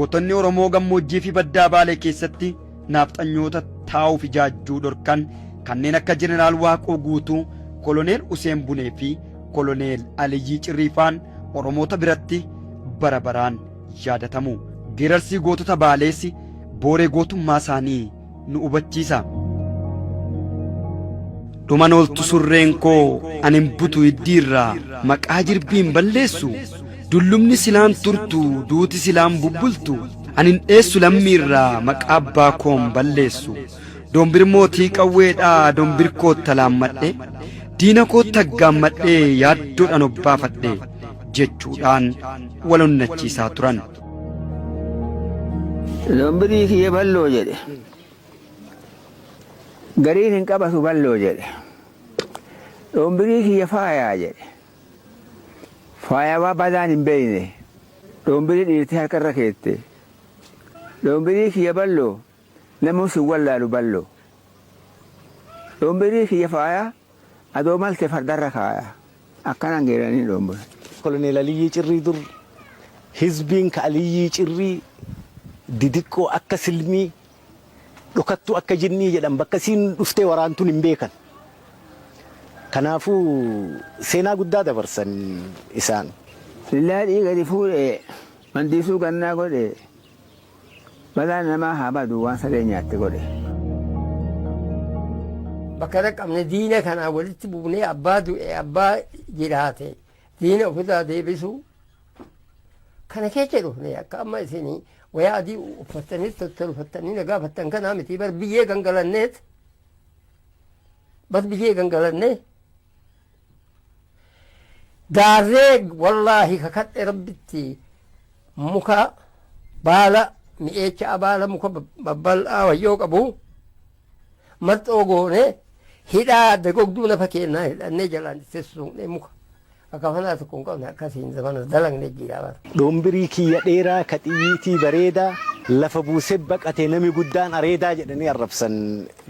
Gootonni Oromoo gammoojjii fi baddaa Baalee keessatti naafxanyoota taa'uuf ijaajjuu dhorkan kanneen akka Jeneraal Waaqoo Guutuu, Koloneel Huseen Bunee fi Koloneel Aliyyii Cirriifaan Oromoota biratti bara baraan yaadatamu. Geerarsii gootota Baalees booree gootummaa isaanii nu hubachiisa. Dhuman ooltu surreen koo ani hin butu hiddiirraa maqaa jirbiin balleessu dullumni silaan turtu duuti silaan bubbultu ani hin dheessu lammiirraa maqaa abbaa koon balleessu dombir mootii qawweedhaa dombir kootta laammadhe diina kootta aggaammadhee yaaddoodhaan obbaafadhe jechuudhaan wal onnachiisaa turan. Dombirii kiyya balloo jedhe. Gariin hin qabatu balloo jedhe. Dombirii kiyya faayaa jedhe. Faayawaa badaan hin beekne. Dombirii dhiirti harka irra keette. Dombirii kiyya balloo namuu sin wallaalu balloo. Dombirii kiyya faayaa adoo malte fardarra kaaya. Akkanaan geeranii dhombora. Koloneel Aliyyii Cirrii dur hizbiin ka Aliyyii Cirrii didiqqoo akka silmii dhokattuu akka jinnii jedhan bakka isiin dhuftee waraantun hin beekan. Kanaafuu seenaa guddaa dabarsan isaan. Sillaadhii gadi fuudhee mandiisuu gannaa godhee Balaan namaa haa badu waan sareen nyaatte godhe. Bakka dhaqqabne diina kanaa walitti buunee abbaa du'e abbaa jiraate diina ofirraa deebisuu kana keessa dhufne akka amma isin wayaa adii uffattanii tottolfattanii na gaafattan kanaa miti bar biyyee gangalanneet bar biyyee gangalannee Daarree wallaahi kakadhe rabbitti muka baala mi'eecha baala muka babbal'aa wayyoo qabu marxoo goone hidhaa dagogduu nafa keennaa hidhannee jalaan itti suuqnee muka akafanaa tokko hin qabne akkasiin zamana dalagne jira bara. Dhoombirii kiyya dheeraa ka xiyyiitii bareedaa lafa buusee baqate nami guddaan areedaa jedhanii arrabsan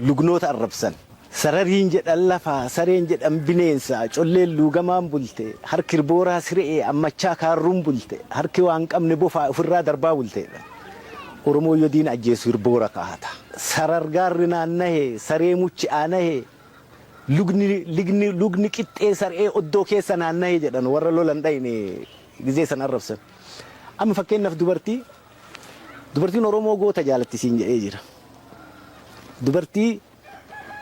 lugnoota arrabsan. Sarariin jedhan lafa, sareen jedhan bineensa, colleen luugamaan bulte, harki irbooraa sire'ee ammachaa kaarruun bulte, harki waan qabne bofaa ufirraa darbaa bulte jedhan. Oromoon yoo diina ajjeesu irboora kaahata. Sarar gaarri naannahe, saree muchi aanahe, lugni, ligni, lugni qixxee sar'ee oddoo keessa naannahe jedhan warra lola hin dhayne gizee san arrabsan. Amma fakkeennaaf dubartii, dubartiin Oromoo goota jaalatti siin jedhee jira. Dubartii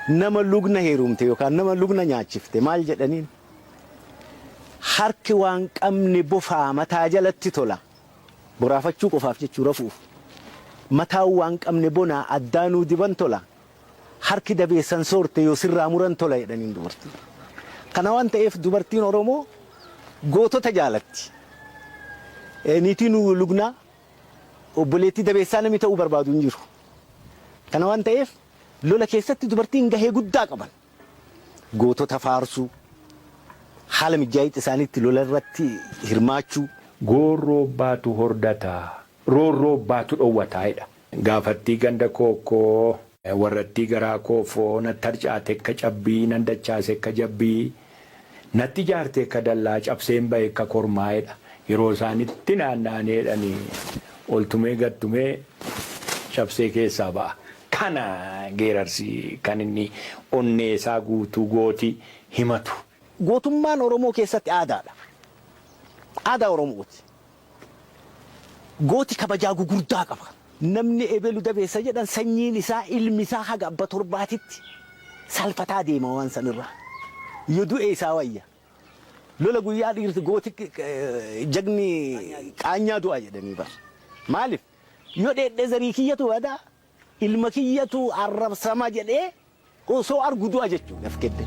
nama lugna heerumte yookaan nama lugna nyaachifte maal jedhaniin? Harki waan qabne bofaa mataa jalatti tola. Boraafachuu qofaaf jechuu rafuuf. Mataan waan qabne bonaa addaanuu diban tola. Harki dabeessan soorte yoo sirraa muran tola jedhaniin dubartiin. Kana waan ta'eef dubartiin Oromoo gootota jaalatti. Niitiin lugnaa obboleettii dabeessaa namni ta'uu barbaadu hin jiru. Kana waan ta'eef lola keessatti dubartiin gahee guddaa qaban. Gootota faarsuu, haala mijjaa'ixa isaaniitti lola irratti hirmaachuu. Goorroo abbaatu hordata, roorroo abbaatu dhowwata jedha. Gaafattii ganda kookkoo, warrattii garaa koofoo, natti harcaate akka cabbii, nan dachaase akka jabbii, natti ijaarte akka dallaa, cabseen bahe akka kormaa jedha. Yeroo isaan itti naanna'anii jedhani ol tumee gad tumee cabsee keessaa ba'a. Kana geerarsi kan inni onnee isaa guutuu gooti himatu. Gootummaan Oromoo keessatti aadaadha. Aadaa Oromooti. Gooti kabajaa gugurdaa qaba. Namni ebelu dabeessa jedhan sanyiin isaa ilmi isaa haga abba torbaatitti salfataa deema waan san irraa. Yo du'e isaa wayya. Lola guyyaa dhiirti gooti jagni qaanyaa du'a jedhanii bar. Maalif? Yo dheedhe zarii kiyyatu bada, ilma kiyyatu arrabsama jedhee osoo argu du'a jechuudha of kenne.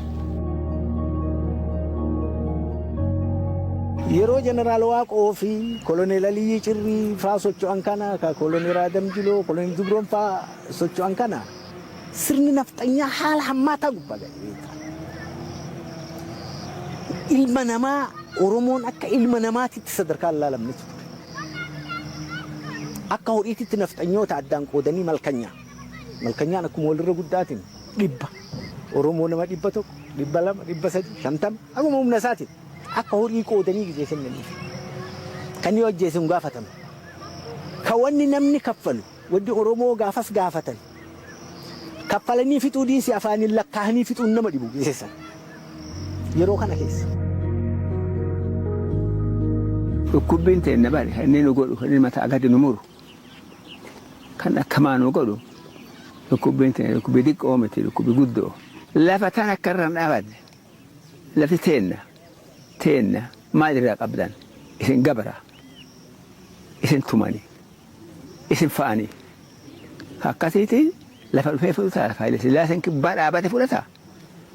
Yeroo Jeneraal Waaqoo fi Koloneel Aliyyii Cirrii faa socho'an kana, ka Koloneel Adam Jiloo, Koloneel Dubroon faa socho'an kana sirni nafxanyaa haala hammaataa gubbaa ga'e beektaa. Ilma namaa Oromoon akka ilma namaatitti sadarkaa hin laalamnetu ture. Akka horiititti nafxanyoota addaan qoodanii malkanyaa. Malkanyaan akkuma walirra guddaatiin dhibba. Oromoo nama 100, 200, 300, 50 akkuma humna isaatiin akka horii qoodanii gizee kennaniif. Kan yoo ajjeese hin gaafatamu. Ka wanni namni kaffalu wanni Oromoo gaafas gaafatan kaffalanii fixuu dhiisi afaaniin lakkaa'anii fixuun nama dhibu geessan yeroo kana keessa. Dhukkubbiin teenna bari kan inni nu godhu kan inni mataa gadi nu muru kan akkamaa nu godhu dhukkubbiin teenna dhukkubbii xiqqoo miti dhukkubbii guddoo. Lafa tan akka irra hin dhaabanne lafti teenna teenna maal irraa qabdan isin gabra isin tumani isin fa'ani akkasiiti lafa dhufee fudhata lafa Haile Sillaaseen kibbaa dhaabate fudhata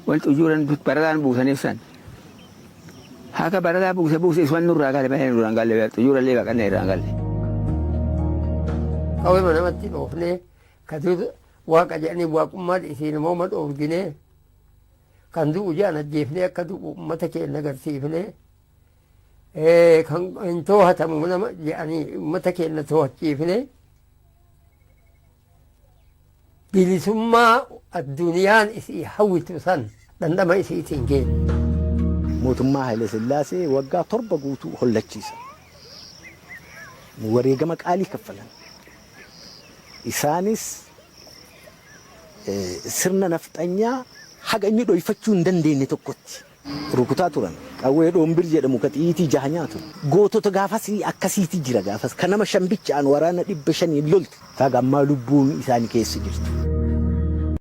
wanti xujuuran barataan buusaniif san haka barataa buuse buuse iswan nurraa gale malee nurraa hin galle xujuura illee baqannee irraa hin galle. Qawwee namatti dhoofnee ka dur waaqa jedhanii waaqummaan isiin immoo ma dhoorginee kan du'u jedhan ajjeefnee akka du'u uummata keenya agarsiifnee kan hin toohatamu nama jedhanii uummata keenya toohachiifnee bilisummaa addunyaan isii hawwitu san dhandhama isiitiin geenne. Mootummaa Haile Sillaasee waggaa 7 guutuu hollachiisan. Wareegama qaalii kaffalan. Isaanis sirna nafxanyaa haga inni dhoyfachuu hin dandeenye tokkotti rukutaa turan. Qawwee dhoombir jedhamu ka xiyiitii jaha nyaatu. Gootota gaafasii akkasiiti jira gaafas. Ka nama shan bichaan waraana 500n loltu. Haga ammaa lubbuun isaani keessa jirtu.